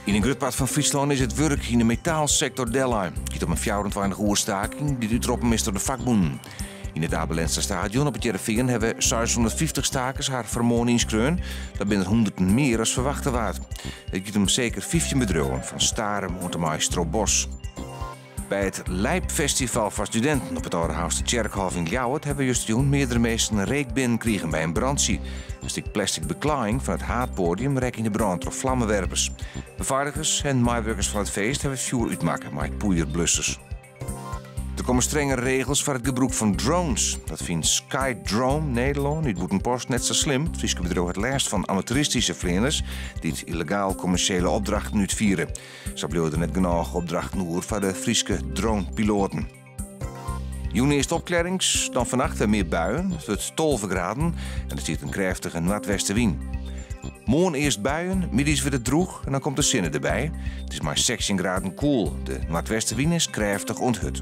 Yn in grut part fan Fryslân is it wurk yn de metaalsektor dellein. It giet om in 24 oer staking dy't útroppen is troch de fakbûnen. Yn it Abe Lenstra Stadion op It Hearrenfean hawwe 650 stakers har foar moarn ynskreaun. Dat binne der hûnderten mear as ferwachte waard. It giet om seker 15 bedriuwen, fan Starum oant en mei Strobos. By it Lijpfestival foar studinten op it Aldehoustertsjerkhôf yn Ljouwert hawwe justerjûn meardere minsken reek binnen krigen by in brantsje. In stik plastic beklaaiing fan it haadpoadium rekke yn 'e brân troch flammewerpers. Befeiligers en meiwurkers fan it feest hawwe it fjoer útmakke mei poeierblussers. Der komme strengere regels foar it gebrûk fan drones. Dat fynt Skydrome Nederlân út Bûtenpost net sa slim. It Fryske bedriuw hat lêst fan amateuristyske fleaners dy't yllegaal kommersjele opdrachten útfiere. Sa bliuwe der net genôch opdrachten oer foar de Fryske dronepiloaten. Jûn earst opklearrings, dan fannacht wer mear buien. It wurdt 12 graden en der stiet in krêftige noardwestewyn. Moarn earst buien, middeis wurdt it drûch en dan komt de sinne derby. It is mei 16 graden koel. De noardwestewyn is krêftich oant hurd.